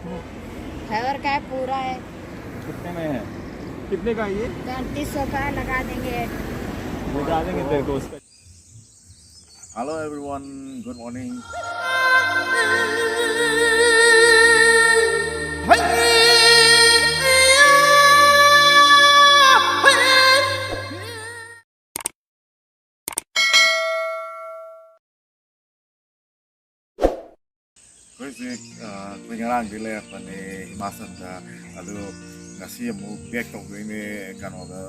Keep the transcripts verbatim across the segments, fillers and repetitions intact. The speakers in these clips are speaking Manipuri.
फ्लेवर का है, पूरा है। कितने में है? कितने का है ये? पैंतीस सौ का लगा देंगे। बता देंगे तेरे को उसका। Hello everyone, good morning. ꯑꯩꯈꯣꯏꯁꯦ ꯑꯩꯈꯣꯏ ꯉꯔꯥꯡꯗꯤ ꯂꯩꯔꯛꯄꯅꯦ ꯍꯤꯃꯥꯆꯜꯗ꯫ ꯑꯗꯨ ꯉꯁꯤ ꯑꯃꯨꯛ ꯕꯦꯛ ꯇꯧꯗꯣꯏꯅꯦ ꯀꯩꯅꯣꯗ,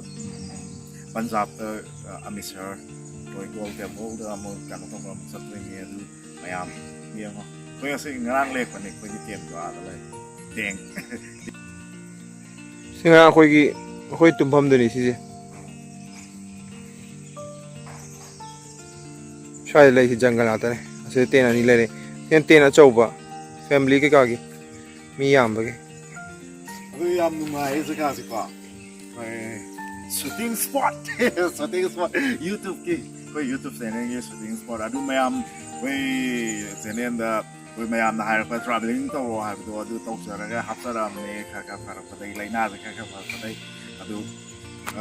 ꯄꯟꯖꯥꯕꯇ, ꯑꯃꯤꯠꯁꯔ, ꯑꯩꯈꯣꯏ ꯒꯣꯜ ꯇꯦꯝꯄꯜꯗ ꯑꯃꯨꯛ ꯀꯩꯅꯣ ꯇꯧꯕ ꯑꯃꯨꯛ ꯆꯠꯇꯣꯏꯅꯦ꯫ ꯑꯗꯨ ꯃꯌꯥꯝ ꯌꯦꯡꯉꯣ꯫ ꯑꯩꯈꯣꯏ ꯉꯁꯤ ꯉꯔꯥꯡ ꯂꯩꯔꯛꯄꯅꯦ ꯑꯩꯈꯣꯏꯒꯤ ꯀꯦꯝꯞꯇꯣ ꯑꯥꯗ ꯂꯩ꯫ ꯇꯦꯡ꯫ ꯁꯤ ꯉꯔꯥꯡ ꯑꯩꯈꯣꯏꯒꯤ ꯑꯩꯈꯣꯏ ꯇꯨꯝꯐꯝꯗꯨꯅꯤ ꯁꯤꯁꯦ꯫ ꯁ꯭ꯋꯥꯏꯗ ꯂꯩꯁꯤ ꯖꯪꯒꯜ ꯉꯥꯛꯇꯅꯦ꯫ ꯑꯁꯤꯗ ꯇꯦꯟ ꯑꯅꯤ ꯂꯩꯔꯦ꯫ ꯇꯦꯟ ꯇꯦꯟ ꯑꯆꯧꯕ ꯐꯦꯃꯤꯂꯤ ꯀꯩꯀꯥꯒꯤ ꯃꯤ ꯌꯥꯝꯕꯒꯤ꯫ ꯑꯗꯨ ꯌꯥꯝ ꯅꯨꯡꯉꯥꯏꯌꯦ ꯖꯒꯥꯁꯤꯀꯣ꯫ ꯑꯩꯈꯣꯏ ꯁꯨꯇꯤꯡ ꯁ꯭ꯄꯣꯠ꯫ ꯁꯨꯇꯤꯡ ꯁ꯭ꯄꯣꯠ ꯌꯨꯇ꯭ꯌꯨꯕꯀꯤ, ꯑꯩꯈꯣꯏ ꯌꯨꯇ꯭ꯌꯨꯕ ꯆꯦꯅꯦꯜꯒꯤ ꯁꯨꯇꯤꯡ ꯁ꯭ꯄꯣꯠ꯫ ꯑꯗꯨ ꯃꯌꯥꯝ ꯑꯩꯈꯣꯏ ꯆꯦꯅꯦꯜꯗ ꯑꯩꯈꯣꯏ ꯃꯌꯥꯝꯅ ꯍꯥꯏꯔꯛꯄ ꯇ꯭ꯔꯥꯚꯦꯂꯤꯡ ꯇꯧꯔꯣ ꯍꯥꯏꯕꯗꯣ ꯑꯗꯨ ꯇꯧꯖꯔꯒ ꯍꯥꯞꯆꯔꯛꯑꯕꯅꯦ꯫ ꯈꯔ ꯈꯔ ꯐꯔꯛꯄꯗꯒꯤ, ꯂꯥꯏꯅꯥꯁꯦ ꯈꯔ ꯈꯔ ꯐꯔꯛꯄꯗꯒꯤ꯫ ꯑꯗꯨ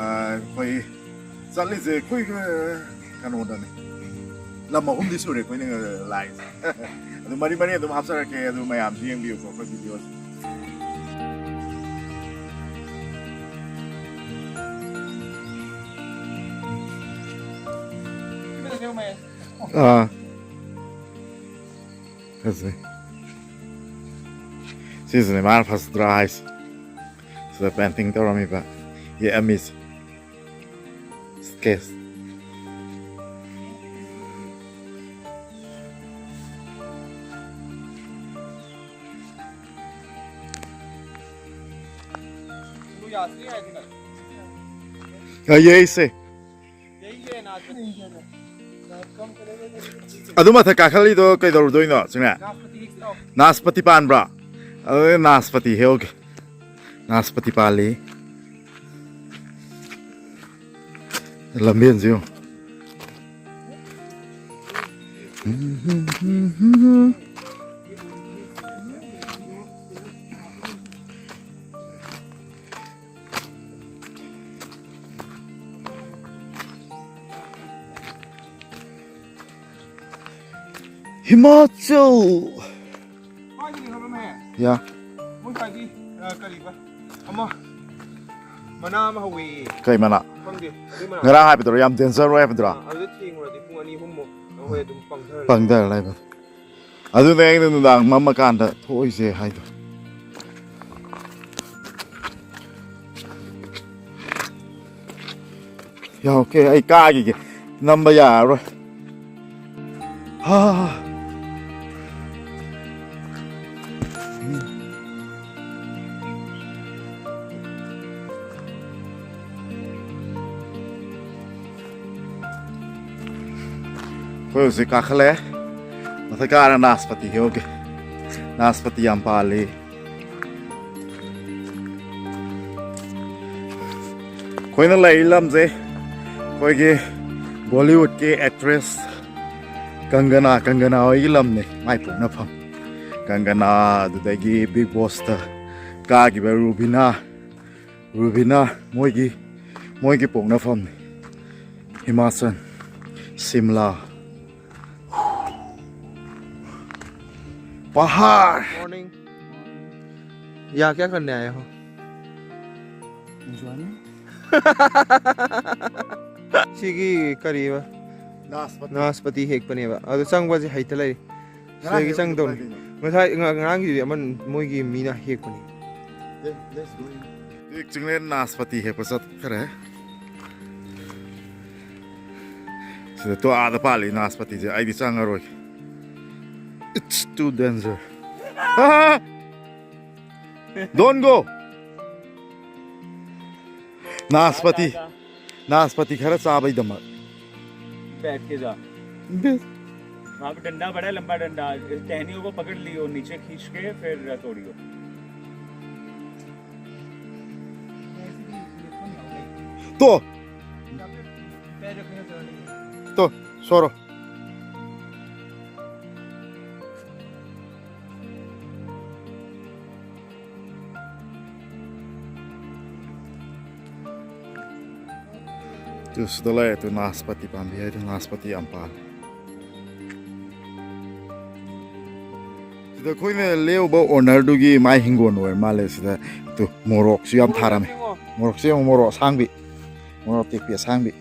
ꯑꯩꯈꯣꯏ ꯆꯠꯂꯤꯁꯦ ꯑꯩꯈꯣꯏ ꯀꯩꯅꯣꯗꯅꯦ꯫ ꯂꯝ ꯑꯍꯨꯝꯗꯤ ꯁꯨꯔꯦ ꯑꯩꯈꯣꯏꯅ ꯂꯥꯛꯏꯁꯦ꯫ ꯑꯗꯨ ꯃꯔꯤ ꯃꯔꯤ ꯑꯗꯨꯝ ꯍꯥꯞꯆꯔꯛꯀꯦ꯫ ꯑꯗꯨ ꯃꯌꯥꯝꯁꯨ ꯌꯦꯡꯕꯤꯌꯨꯀꯣ ꯑꯩꯈꯣꯏ ꯚꯤꯗꯤꯑꯣꯁꯦ꯫ ꯑꯥ꯫ ꯐꯖꯩ꯫ ꯁꯤꯁꯤꯅꯦ ꯃꯥꯅ ꯐꯖꯗ꯭ꯔꯥ ꯍꯥꯏꯁꯦ꯫ ꯁꯤꯗ ꯄꯦꯟꯇꯤꯡ ꯇꯧꯔꯝꯃꯤꯕ ꯌꯦꯛꯑꯝꯃꯤꯁꯦ꯫ ꯁ꯭ꯀꯦꯠꯁ꯫ ꯌꯥꯏꯌꯦ ꯑꯩꯁꯦ꯫ ꯑꯗꯨ ꯃꯊꯛ ꯀꯥꯈꯠꯂꯤꯗꯣ ꯀꯩꯗꯧꯔꯨꯗꯣꯏꯅꯣ, ꯆꯤꯡꯂꯦ? ꯅꯥꯁꯄꯇꯤ ꯄꯥꯟꯕ꯭ꯔꯣ? ꯑꯗꯨꯗꯤ ꯅꯥꯁꯄꯇꯤ ꯍꯦꯛꯎꯒꯦ꯫ ꯅꯥꯁꯄꯇꯤ ꯄꯥꯜꯂꯤ꯫ ꯂꯝꯕꯦꯟꯁꯦ ꯌꯦꯡꯉꯨ꯫ ꯍꯤꯃꯥꯆꯜ꯫ ꯌꯥ꯫ ꯃꯣꯏ ꯁ꯭ꯋꯥꯏꯒꯤ, ꯑ, ꯀꯔꯤꯕ? ꯑꯃ, ꯃꯅꯥ ꯑꯃ ꯍꯧꯋꯦꯌꯦ꯫ ꯀꯩ ꯃꯅꯥ? ꯈꯪꯗꯦ꯫ ꯑꯗꯨꯏ ꯃꯅꯥ꯫ ꯉꯔꯥꯡ ꯍꯥꯏꯕꯗꯨꯔꯣ? ꯌꯥꯝ danger ꯑꯣꯏ ꯍꯥꯏꯕꯗꯨꯔꯣ? ꯑ, ꯑꯗꯨꯗ ꯊꯦꯡꯉꯨꯔꯗꯤ ꯄꯨꯡ ꯑꯅꯤ ꯑꯍꯨꯝꯃꯨꯛ ꯅꯈꯣꯏ ꯑꯗꯨꯝ ꯄꯪꯊꯔ ꯂꯩ꯫ ꯄꯪꯊꯔ ꯂꯩꯕ꯫ ꯑꯗꯨꯅꯦ ꯑꯩꯅ ꯅꯨꯡꯗꯥꯡ ꯃꯝꯃꯀꯥꯟꯗ ꯊꯣꯛꯏꯁꯦ ꯍꯥꯏꯗꯣ꯫ ꯌꯥꯎꯔꯛꯀꯦ, ꯑꯩ ꯀꯥꯈꯤꯒꯦ꯫ ꯅꯝꯕ ꯌꯥꯔꯔꯣꯏ꯫ ꯍꯥ꯫ ꯑꯩꯈꯣꯏ ꯍꯧꯖꯤꯛ ꯀꯥꯈꯠꯂꯦ꯫ ꯃꯊꯛ ꯀꯥꯔ ꯅꯥꯁꯄꯇꯤ ꯍꯦꯛꯎꯒꯦ꯫ ꯅꯥꯁꯄꯇꯤ ꯌꯥꯝ ꯄꯥꯜꯂꯤ꯫ ꯑꯩꯈꯣꯏꯅ ꯂꯩꯔꯤ ꯂꯝꯁꯦ ꯑꯩꯈꯣꯏꯒꯤ Bollywoodꯀꯤ actress ꯀꯪꯒꯅꯥ, ꯀꯪꯒꯅꯥ ꯍꯣꯏꯒꯤ ꯂꯝꯅꯦ, ꯃꯥꯏ ꯄꯣꯛꯅꯐꯝ꯫ ꯀꯪꯒꯅꯥ, ꯑꯗꯨꯗꯒꯤ Bigg Bossꯇ ꯀꯥꯈꯤꯕ ꯔꯨꯕꯤꯅꯥ, ꯔꯨꯕꯤꯅꯥ ꯃꯣꯏꯒꯤ, ꯃꯣꯏꯒꯤ ꯄꯣꯛꯅꯐꯝꯅꯤ꯫ ꯍꯤꯃꯥꯆꯜ, ꯁꯤꯝꯂꯥ꯫ पहाड़। मॉर्निंग। यहाँ क्या करने आए हो? Enjoyment। ꯁꯤꯒꯤ ꯀꯔꯤꯕ? ꯅꯥꯁꯄꯇꯤ꯫ ꯅꯥꯁꯄꯇꯤ ꯍꯦꯛꯄꯅꯦꯕ꯫ ꯑꯗꯨ ꯆꯪꯕꯁꯦ ꯍꯩꯇ ꯂꯩꯔꯤ꯫ ꯉꯔꯥꯡ ꯁꯤꯗꯒꯤ ꯍꯦꯛꯄꯗꯣ ꯆꯪꯗꯧꯅꯤ꯫ ꯀꯗꯥꯏꯗꯩꯅꯣ? ꯉꯁꯥꯏ, ꯉ-, ꯉꯔꯥꯡꯒꯤꯗꯨꯗꯤ ꯑꯃ ꯃꯣꯏꯒꯤ ꯃꯤꯅ ꯍꯦꯛꯄꯅꯤ꯫ Let's go in꯫ ꯍꯧꯖꯤꯛ ꯆꯤꯡꯂꯦꯟ ꯅꯥꯁꯄꯇꯤ ꯍꯦꯛꯄ ꯆꯠꯈ꯭ꯔꯦ꯫ ꯁꯤꯗ ꯇꯣ ꯑꯥꯗ ꯄꯥꯜꯂꯤ ꯅꯥꯁꯄꯇꯤꯁꯦ, ꯑꯩꯗꯤ ꯆꯪꯉꯔꯣꯏ꯫ It's too danger. Don't go. नाशपाती। नाशपाती खरा चाबई दमक। बैठ के जा। बस। वहाँ पे डंडा पड़ा है, लंबा डंडा, इस टहनियों को पकड़ लियो, नीचे खींच के फिर तोड़ियो। तो। तो, सोरो। ꯇꯨ ꯁꯤꯗ ꯂꯩꯔꯦ, ꯇꯨ ꯅꯥꯁꯄꯇꯤ ꯄꯥꯝꯕꯤ ꯍꯥꯏꯗꯣ, ꯅꯥꯁꯄꯇꯤ ꯌꯥꯝ ꯄꯥꯜꯂꯦ꯫ ꯑꯩꯈꯣꯏꯅ ꯂꯦꯛꯎꯕ owner ꯗꯨꯒꯤ ꯃꯥꯏ ꯍꯤꯡꯒꯣꯜ ꯑꯣꯏꯔ ꯃꯥꯜꯂꯦ꯫ ꯁꯤꯗ ꯇꯨ, ꯃꯣꯔꯣꯛꯁꯨ ꯌꯥꯝ ꯊꯥꯔꯝꯃꯦ꯫ ꯃꯣꯔꯣꯛꯁꯦ ꯌꯦꯡꯉꯣ, ꯃꯣꯔꯣꯛ ꯑꯁꯥꯡꯕꯤ, ꯃꯣꯔꯣꯛ ꯑꯇꯦꯛꯄꯤ ꯑꯁꯥꯡꯕꯤ꯫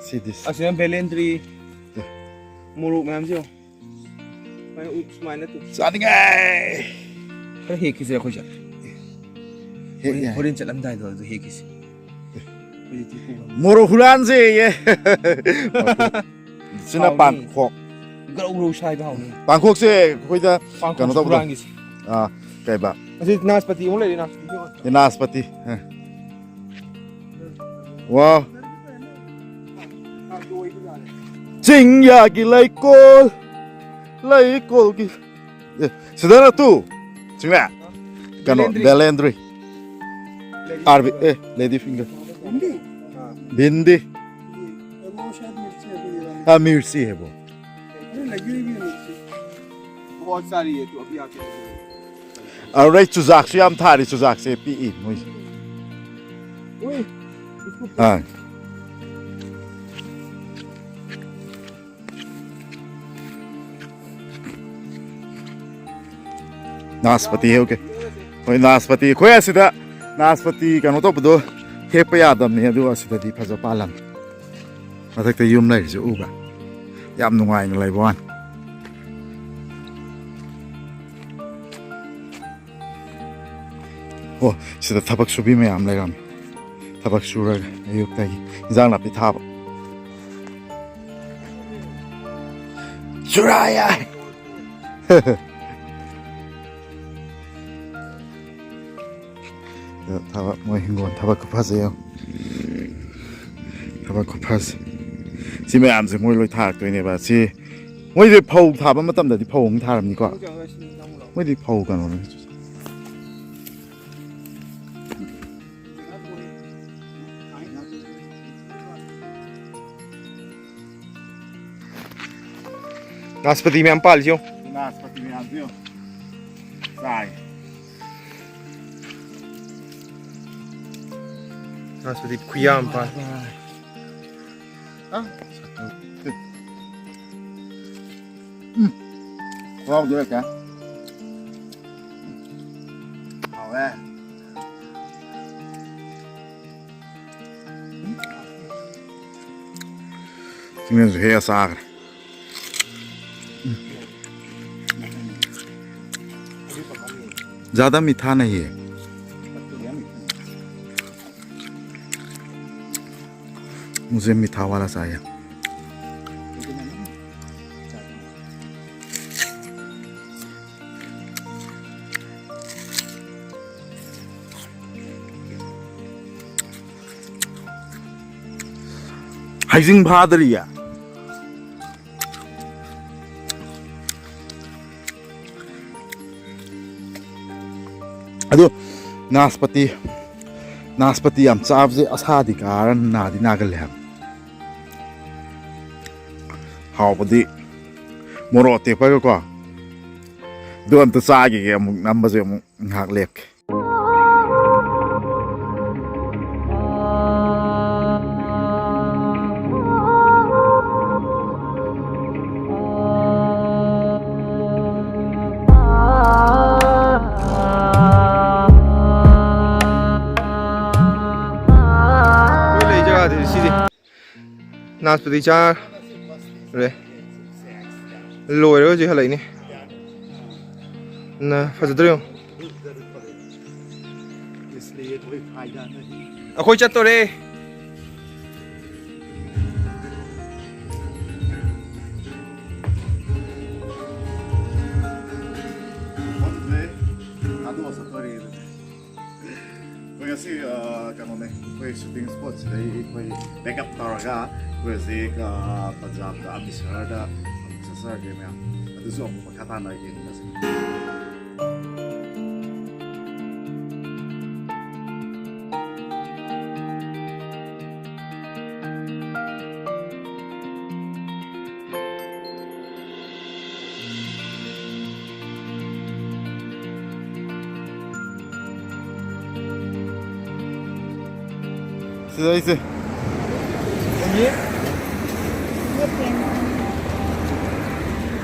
ꯁꯤꯗꯤ ꯑꯁꯤꯅ ꯕꯦꯂꯦꯟꯗ꯭ꯔꯤ꯫ ꯃꯣꯔꯣꯛ ꯃꯌꯥꯝꯁꯦ ꯌꯦꯡꯉꯣ꯫ ꯁꯨꯃꯥꯏꯅ ꯎ-, ꯁꯨꯃꯥꯏꯅ ꯇꯨ-, ꯆꯥꯅꯤꯡꯉꯦ꯫ ꯈꯔ ꯍꯦꯛꯈꯤꯁꯤꯔ ꯑꯩꯈꯣꯏꯁꯨ? ꯍꯦꯛ ꯍꯣꯔꯦꯟ, ꯌꯥꯏ꯫ ꯍꯣꯔꯦꯟ ꯆꯠꯂꯝꯗꯥꯏꯗꯣ ꯑꯗꯨ ꯍꯦꯛꯈꯤꯁꯤ꯫ ꯑꯩꯈꯣꯏꯗꯤ ꯇꯦꯛꯄ ꯉꯝꯗꯦ꯫ ꯃꯣꯔꯣꯛ ꯍꯨꯔꯥꯟꯁꯦꯌꯦ꯫ ꯁꯤꯅ ꯍꯥꯎꯅꯤ꯫ ꯄꯥꯡꯈꯣꯛ꯫ ꯒ꯭ꯔꯧ ꯒ꯭ꯔꯧ ꯁꯥꯏꯕ ꯍꯥꯎꯅꯤ꯫ ꯄꯥꯡꯈꯣꯛꯁꯦ ꯑꯩꯈꯣꯏꯗ ꯄꯥꯡꯈꯣꯛꯁꯨ ꯀꯩꯅꯣ ꯇꯧꯕꯗꯣ꯫ ꯍꯨꯔꯥꯟꯈꯤꯁꯤ꯫ ꯑꯥ, ꯀꯩꯕ? ꯑꯁꯤ ꯅꯥꯁꯄꯇꯤ ꯑꯃꯨꯛ ꯂꯩꯔꯤ, ꯅꯥꯁꯄꯇꯤ꯫ ꯅꯥꯁꯄꯇꯤ꯫ ꯑꯥ꯫ ꯋꯥ꯫ ꯆꯤꯡꯌꯥꯒꯤ ꯂꯩꯀꯣꯜ, ꯂꯩꯀꯣꯜꯒꯤ꯫ ꯑꯦ, ꯁꯤꯗꯅ ꯇꯨ꯫ ꯆꯤꯡꯂꯦ꯫ ꯀꯩꯅꯣ, ꯕꯦꯂꯦꯟꯗ꯭ꯔꯤ꯫ ꯕꯦꯂꯦꯟꯗ꯭ꯔꯤ꯫ ꯂꯦꯗꯤ ꯑꯥꯔꯕꯤ, ꯐꯤꯡꯒꯔ꯫ ꯑꯦ, ꯂꯦꯗꯤ ꯐꯤꯡꯒꯔ꯫ भिंडी। भिंडी। ये, और वो शायद मिर्ची है, कोई ये वाली। हाँ, मिर्ची है वो। नहीं, लगी हुई भी है मिर्ची। बहुत सारी है, तो अभी आके लगेगी। ꯑꯗꯨꯗꯩ ꯆꯨꯖꯥꯛꯁꯨ ꯌꯥꯝ ꯊꯥꯔꯤ, ꯆꯨꯖꯥꯛꯁꯦ ꯄꯤꯛꯏ ꯃꯣꯏꯁꯦ꯫ ꯑꯥ꯫ ꯅꯥꯁꯄꯇꯤ ꯍꯦꯛꯎꯒꯦ꯫ ꯍꯣꯏ, ꯅꯥꯁꯄꯇꯤ꯫ ꯑꯩꯈꯣꯏ ꯑꯁꯤꯗ ꯅꯥꯁꯄꯇꯤ ꯀꯩꯅꯣ ꯇꯧꯕꯗꯣ ꯍꯦꯛꯄ ꯌꯥꯗꯕꯅꯤ, ꯑꯗꯨ ꯑꯁꯤꯗꯗꯤ ꯐꯖ ꯄꯥꯜꯂꯝꯃꯤ꯫ ꯃꯊꯛꯇ ꯌꯨꯝ ꯂꯩꯔꯤꯁꯦ ꯎꯕ꯭ꯔꯥ? ꯌꯥꯝ ꯅꯨꯡꯉꯥꯏꯅ ꯂꯩꯕ ꯋꯥꯅꯤ꯫ ꯑꯣ, ꯁꯤꯗ ꯊꯕꯛ ꯁꯨꯕꯤ ꯃꯌꯥꯝ ꯂꯩꯔꯝꯃꯤ꯫ ꯊꯕꯛ ꯁꯨꯔꯒ ꯑꯌꯨꯛꯇꯒꯤ ꯏꯟꯖꯥꯡ ꯅꯥꯄꯤ ꯊꯥꯕ꯫ ꯆꯨꯔꯥ ꯌꯥꯏ꯫ ꯊꯕꯛ, ꯃꯣꯏ ꯍꯤꯡꯒꯣꯜ ꯊꯕꯛ ꯈꯨꯐꯁꯦ ꯌꯦꯡꯉꯨ꯫ ꯊꯕꯛ ꯈꯨꯐꯁꯦ꯫ ꯁꯤ ꯃꯌꯥꯝꯁꯦ ꯃꯣꯏ ꯂꯣꯏ ꯊꯥꯔꯛꯇꯣꯏꯅꯦꯕ꯫ ꯁꯤ ꯃꯣꯏꯁꯦ ꯐꯧ ꯊꯥꯕ ꯃꯇꯝꯗꯗꯤ ꯐꯧ ꯑꯃꯨꯛ ꯊꯥꯔꯝꯅꯤꯀꯣ꯫ ꯃꯣꯏꯗꯤ ꯐꯧ ꯀꯩꯅꯣꯅꯦ꯫ ꯅꯥꯁꯄꯇꯤ ꯃꯌꯥꯝ ꯄꯥꯜꯂꯤꯁꯤ ꯌꯦꯡꯉꯨ꯫ ꯅꯥꯁꯄꯇꯤ ꯃꯌꯥꯝꯁꯤ ꯌꯦꯡꯉꯨ꯫ ꯆꯥꯏ꯫ ꯅꯥꯁꯄꯇꯤ ꯈꯨꯌꯥꯝ ꯄꯥꯜꯂꯤ꯫ ꯑ? ꯎꯝ꯫ ꯈꯨꯍꯥꯎꯗꯤ ꯂꯩꯇꯦ꯫ ꯆꯤꯡꯂꯦꯟꯁꯨ ꯍꯦꯛꯑ ꯆꯥꯈ꯭ꯔꯦ꯫ ज़्यादा मीठा नहीं है। मुझे मीठा वाला चाहिए। ꯍꯩꯖꯤꯡ ꯐꯥꯗꯔꯤꯌꯦ꯫ ꯑꯗꯨ ꯅꯥꯁꯄꯇꯤ, ꯅꯥꯁꯄꯇꯤ ꯌꯥꯝ ꯆꯥꯕꯁꯦ ꯑꯁꯥꯗꯤ ꯀꯥꯔ ꯅꯥꯗꯤ ꯅꯥꯒꯜꯂꯦ ꯍꯥꯏꯕ꯫ ꯍꯥꯎꯕꯗꯤ ꯃꯣꯔꯣꯛ ꯑꯇꯦꯛꯄꯒꯀꯣ꯫ ꯑꯗꯨ ꯑꯝꯇ ꯆꯥꯈꯤꯒꯦ, ꯑꯃꯨꯛ ꯅꯝꯕꯁꯦ ꯑꯃꯨꯛ ꯉꯥꯏꯍꯥꯛ ꯂꯦꯞꯀꯦ꯫ ꯑꯩꯈꯣꯏ ꯂꯩ ꯖꯒꯥꯗꯤ ꯁꯤꯗꯤ꯫ ꯅꯥꯁꯄꯇꯤ ꯆꯥꯔꯦ꯫ ꯂꯣꯏꯔꯦ, ꯍꯧꯖꯤꯛ ꯍꯜꯂꯛꯏꯅꯦ꯫ ꯅ ꯐꯖꯗ꯭ꯔꯣ ꯌꯦꯡꯉꯣ꯫ ꯑꯩꯈꯣꯏ ꯆꯠꯇꯣꯔꯦ꯫ ꯃꯐꯝꯁꯦ ꯊꯥꯗꯣꯛꯑ ꯆꯠꯇꯣꯔꯦ ꯑꯗꯨꯗꯤ꯫ ꯑꯩꯈꯣꯏ ꯉꯁꯤ, ꯑ, ꯀꯩꯅꯣꯅꯦ, ꯑꯩꯈꯣꯏ ꯁꯨꯇꯤꯡ ꯁ꯭ꯄꯣꯠꯁꯤꯗꯩ ꯑꯩꯈꯣꯏ ꯄꯦꯛ ꯑꯞ ꯇꯧꯔꯒ ꯑꯩꯈꯣꯏ ꯍꯧꯖꯤꯛ, ꯑ, ꯄꯟꯖꯥꯕꯇ ꯑꯃ꯭ꯔꯤꯠꯁꯔꯗ ꯑꯃꯨꯛ ꯆꯠꯆꯔꯒꯦ ꯃꯌꯥꯝ꯫ ꯑꯗꯨꯁꯨ ꯑꯃꯨꯛ ꯃꯈꯥ ꯇꯥꯅ ꯌꯦꯡꯃꯤꯟꯅꯁꯤ꯫ ꯁꯤꯗ ꯑꯩꯁꯦ꯫ ये पेन।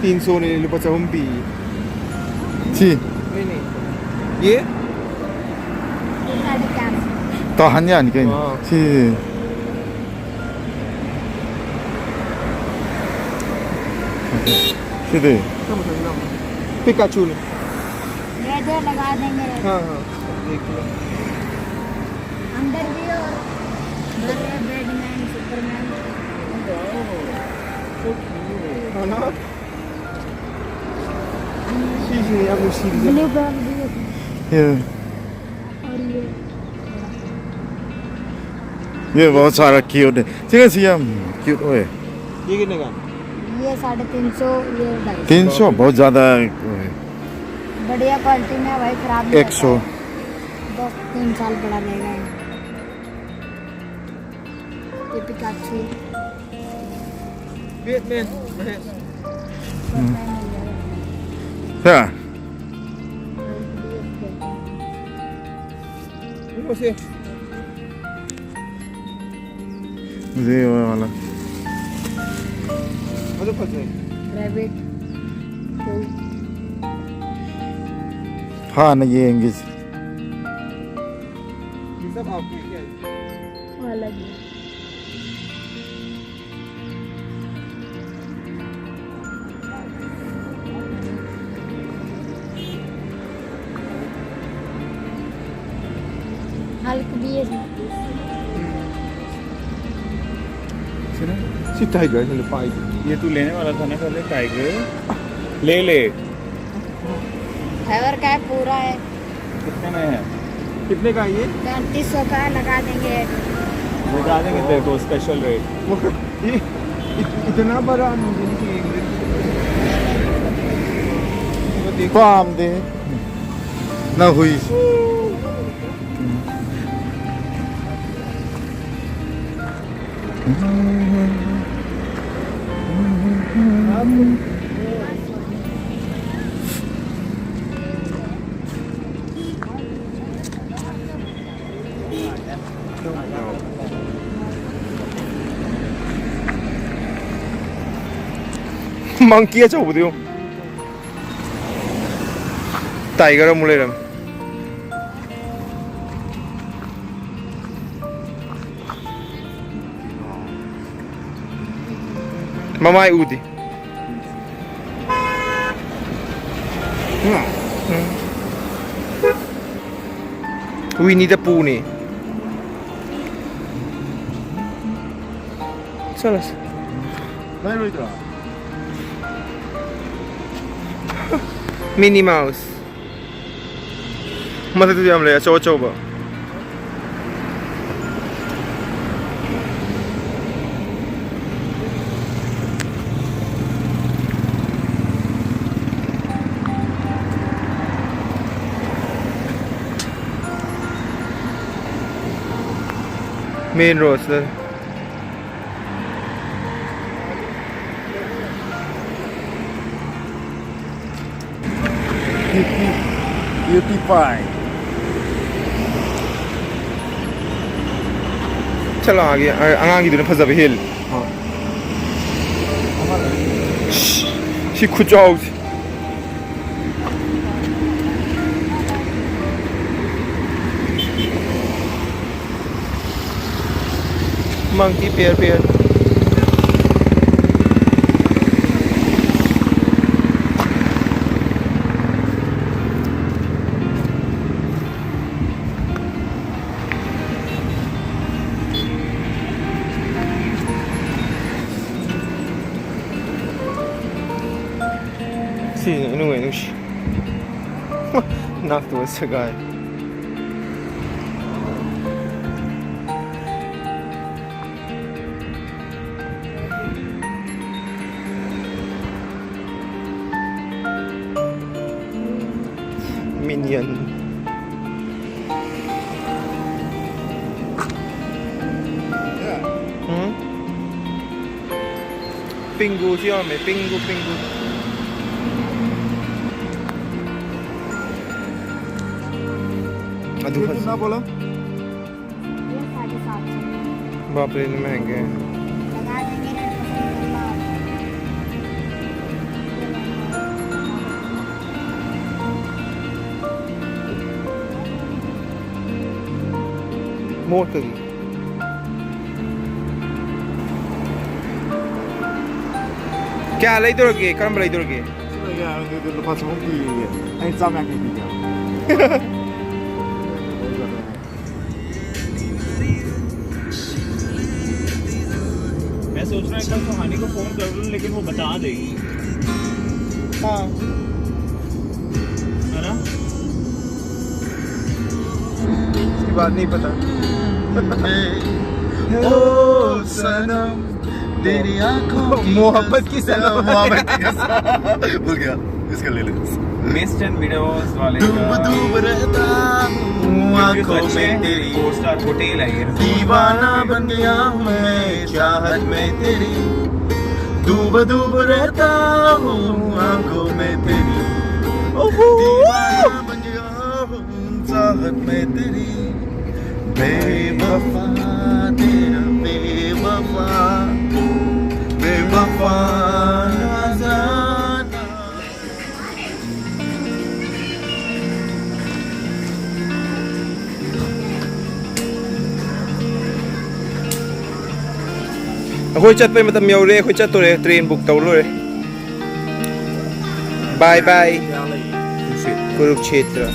तीन सौ ने, ꯂꯨꯄꯥ ꯆꯍꯨꯝ ꯄꯤ꯫ ꯁꯤ꯫ नहीं, नहीं। ये? ꯇꯥꯍꯟ ꯌꯥꯅꯤ ꯀꯩꯅꯣ꯫ ꯑꯥ꯫ ꯁꯤ, ꯁꯤꯗꯤ꯫ ꯊꯝꯃꯣ, ꯊꯝꯃꯣ, ꯊꯝꯃꯣ꯫ पिकाचू ने। ये जो लगा देंगे। हाँ, हाँ, देख लो। अंदर भी और घर है, बैटमैन, सुपरमैन। है ना? शीशे या वो शीशे। ब्लू कलर भी है। ये। और ये। ये बहुत सारा क्यूट है। ठीक है, सियाम, क्यूट ओए। ये कितने का? ये साढ़े तीन सौ, ये ढाई सौ। तीन सौ, बहुत ज़्यादा है। बढ़िया क्वालिटी में है भाई, खराब नहीं एक सौ। होता है। दो तीन साल पड़ा रहेगा ये। ये पिकाचू। बैटमैन, महेश। हम्म। क्या? ये वाला। अरे फंस गए। रैबिट। हाँ, नहीं, ये एंगेज। ये सब आपके क्या है? वो अलग है। हल्क भी है। सी टाइगर, मैंने पाई। ये तू लेने वाला था ना पहले, टाइगर। ले ले। हैवर का है, पूरा है। कितने में है? कितने का है ये? पैंतीस सौ का है, लगा देंगे। लगा देंगे तेरे को स्पेशल रेट। वो ये इत-, इतना बड़ा मुझे नहीं चाहिए। वो देखो। पाम दे। ना हुई। ꯃꯪꯀꯤ ꯑꯆꯧꯕꯗꯨ ꯌꯦꯡꯉꯨ꯫ ꯇꯥꯏꯒꯔ ꯑꯃꯨꯛ ꯂꯩꯔꯝꯃꯦ꯫ ꯃꯃꯥꯏ ꯎꯗꯦ꯫ ꯎꯝ꯫ ꯋꯤꯅꯤ ꯗ ꯄꯨꯅꯤ꯫ ꯆꯠꯂꯁꯤ꯫ ꯂꯩꯔꯣꯏꯗ꯭ꯔꯣ? ꯃꯤꯅꯤ ꯃꯥꯎꯁ꯫ ꯃꯊꯛꯇꯁꯨ ꯌꯥꯝ ꯂꯩ, ꯑꯆꯧ ꯑꯆꯧꯕ꯫ ꯃꯦꯟ ꯔꯣꯗꯁꯤꯗ꯫ ꯕ꯭ꯌꯨꯇꯤ, ꯕ꯭ꯌꯨꯇꯤ ꯄꯥꯏ꯫ ꯆꯠꯂꯣ, ꯑꯥꯒꯤ, ꯑ-, ꯑꯉꯥꯡꯒꯤꯗꯨꯅ ꯐꯖꯕ ꯍꯦꯜꯂꯤ꯫ ꯍꯣꯏ꯫ ꯁꯤ ꯈꯨꯆꯥꯎꯁꯤ꯫ Monkey pair pair. ꯁꯤꯁꯤꯅ ꯏꯅꯨꯡ ꯍꯦꯟꯅ ꯅꯨꯡꯁꯤ꯫ ꯅꯥꯛꯇꯨꯒ ꯁꯦꯒꯥꯏ꯫ Minion. ꯎꯝ? ꯄꯤꯡꯒꯨꯁꯨ ꯌꯥꯎꯔꯝꯃꯦ, ꯄꯤꯡꯒꯨ, ꯄꯤꯡꯒꯨ꯫ ꯑꯗꯨ ꯐꯖ- ये साढ़े सात सौ। बाप रे, इतने महंगे हैं। लगा देंगे, रेट पसंद करना आप। मोर करी। ꯀꯌꯥ ꯂꯩꯗꯧꯔꯒꯦ? ꯀꯔꯝꯕ ꯂꯩꯗꯧꯔꯒꯦ? ꯂꯨꯄꯥ ꯆꯍꯨꯝ ꯄꯤꯌꯦ꯫ ꯑꯩ ꯆꯥꯝ ꯌꯥꯡꯈꯩ ꯄꯤꯒꯦ꯫ मैं सोच रहा हूँ एक बार सुहानी को फोन कर लूँ, लेकिन वो बता देगी। हाँ। है ना? इसके बाद नहीं पता। ओ सनम, तेरी आंखों की मोहब्बत की सनम। मोहब्बत की कसम। भूल गया, इसका ले ले। मिस्ट एंड मिडोज वाले डूब डूब रहता हूँ आंखों में तेरी। फोर स्टार होटल है ये। दीवाना बन गया हूँ मैं चाहत में तेरी। डूब डूब रहता हूँ आंखों में तेरी। दीवाना बन गया हूँ चाहत में तेरी। बेवफा, तेरा बेवफा, बेवफा ना जाना। ꯑꯩꯈꯣꯏ ꯆꯠꯄꯩ ꯃꯇꯝ ꯌꯧꯔꯦ꯫ ꯑꯩꯈꯣꯏ ꯆꯠꯇꯣꯔꯦ꯫ ꯇ꯭ꯔꯦꯟ ꯕꯨꯛ ꯇꯧ ꯂꯣꯏꯔꯦ꯫ ꯕꯥꯏ ꯕꯥꯏ꯫ ꯀꯨꯔꯨꯛꯁꯦꯇ꯭ꯔ꯫